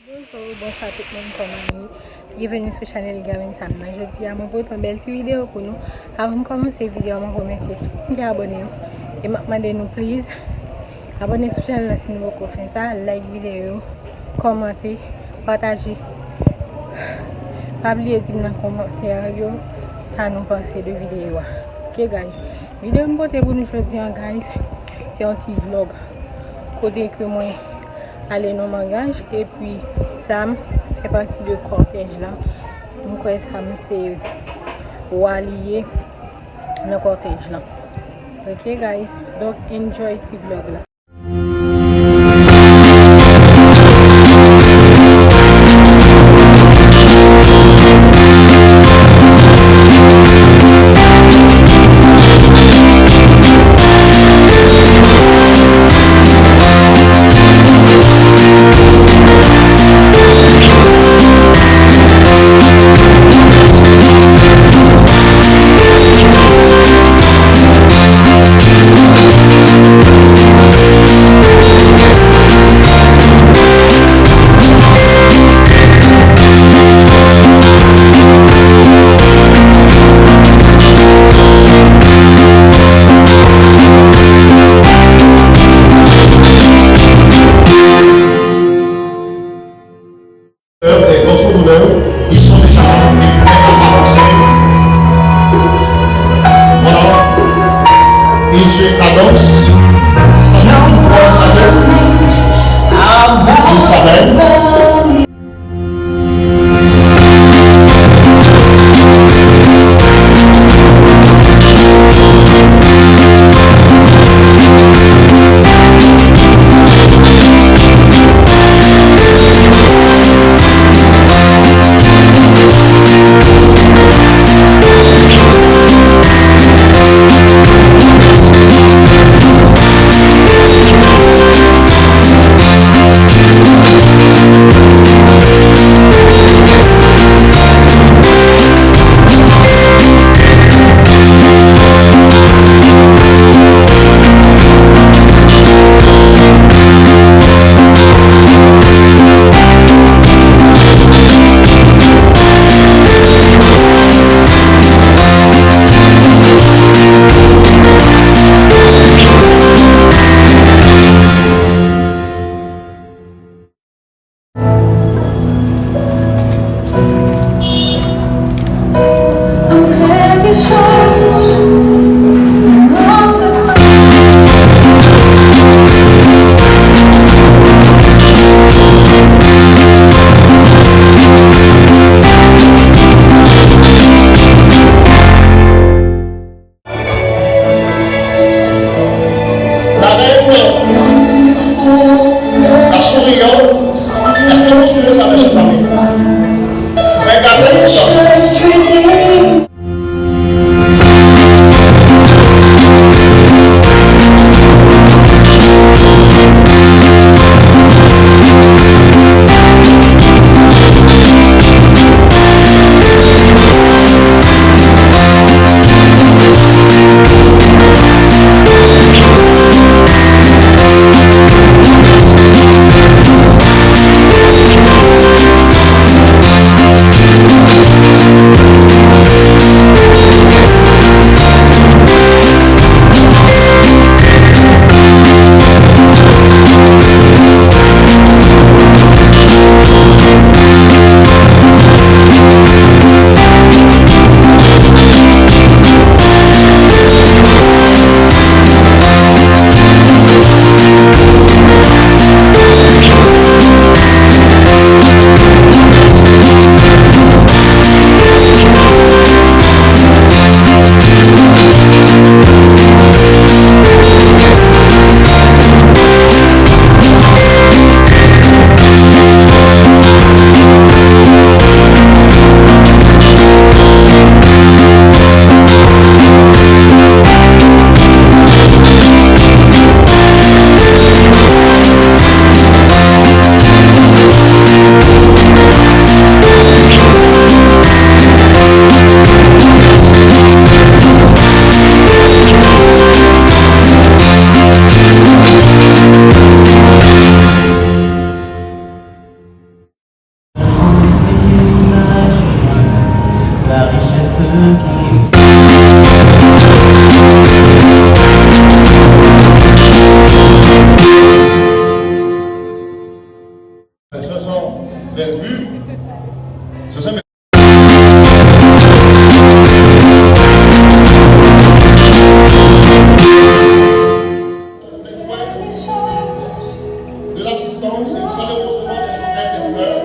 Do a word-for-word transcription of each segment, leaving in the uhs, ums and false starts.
Bonjou, bonswa tout moun, kòman nou ye? Byenveni sou chanèl Germaine Sam nan. Jodi a, mwen pote yon bèl ti videyo pou nou. Avan m kòmanse videyo a, mwen remèsye tout moun ki abòne yo. E m ap mande nou, please, abòne sou chanèl la si nou poko fè sa, like videyo yo, kòmante, pataje. Pa bliye di m nan kòmantè yo sa nou panse de videyo a. Ok, guys. Videyo m pote pou nou jodi a, guys, se yon ti vlog. Kote ke mwen ale nan maryaj, epi Sam fè pati de kòtèj la. M kwè Sam se wa li ye nan kòtèj lan. Ok, guys? Donk, enjoy ti vlog la. Les grands douleurs, ils sont déjà là, ils prêts à avancer. Voilà. Ils se cadence. Ça, c'est une bonne année. Ils s'amènent. La reine, la souriante, èske nou swiv sa, mezanmi? Regardez. Ce sont des vues, ce sont de l'assistance, il fallait recevoir des soufflettes de fleurs.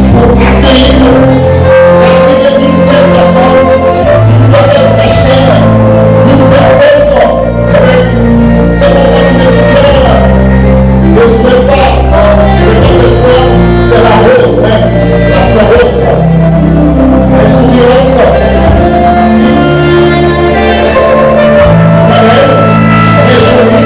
Pour accueillir l'arrivée d'une telle personne, d'une personne fraîcheur, d'une personne, eh bien, c'est mon ami de prière. Ne souhaite pas, euh, le temps de faire, c'est la rose, hein, la fleur rose. Un sourire. Amen. Bien joué.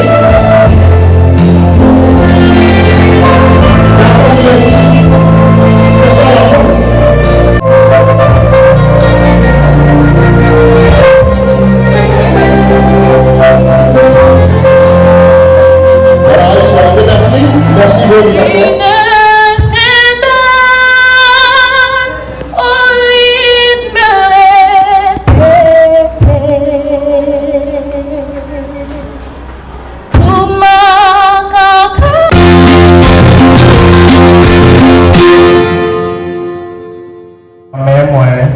Voilà, bonsoir. Merci. Merci beaucoup. Men mwen,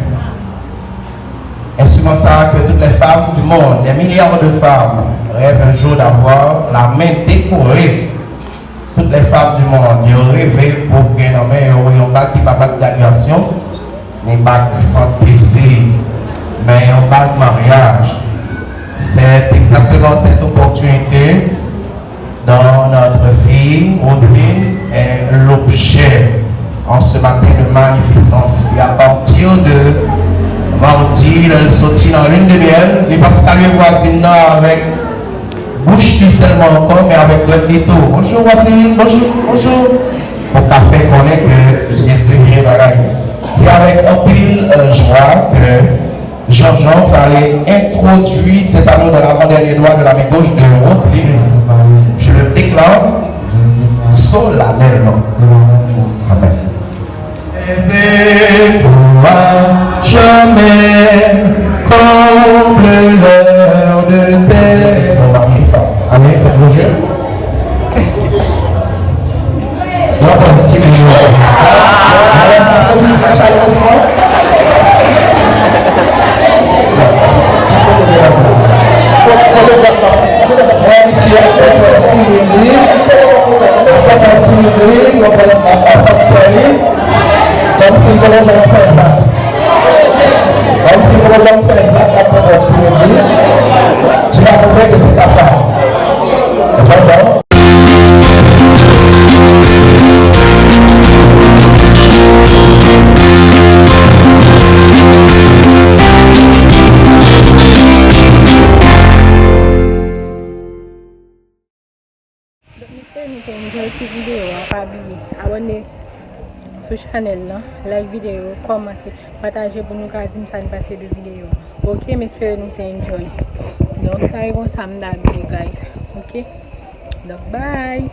instrument ça que toutes les femmes du monde, des milliards de femmes, rêvent un jour d'avoir la main décorée. Toutes les femmes du monde, yo reve pou gen nan men yo yon bag ki pa bag graduation, ni bag fantezi, men yon bag mariage. C'est exactement cette opportunité dont notre fille Roseline est l'objet en ce matin de magnificence. Et à partir de mardi, lè l soti nan lune de miel, li p ap salye vwazin nan avèk bouch li sèlman ankò, men avèk dwèt li tou. Bonjou, Roseline, bonjou, bonjou. Pou ka fè konnen ke Jezi vye bagay. Se avèk anpil, euh, jwa ke Jean-Jean prale entwodui, se pa nou, dans l'avant-dernier doigt de la main gauche de Roseline. Je le déclare solennellement. Amen. Tes étoiles jamais comblent l'heure de tes... Amen, faites vos jeux. N ap pran stil li. Wè, misye ap pran stil li, ap pran stil li, ap pran faktè li. Kòmsi l poko janm fè sa. Kòmsi l poko janm fè sa, k ap pran stil li. Tu vas prouver que c'est ta femme. J'entends. Donk, m espere nou te enjoy ti videyo a. Pa bliye abòne sou chanèl lan, like videyo, kòmante, pataje pou nou ka di m sa n panse de videyo a. Oke, m espere nou te enjoy. Donk, sa e konsa m t abiye, guys. Oke? Donk, bye!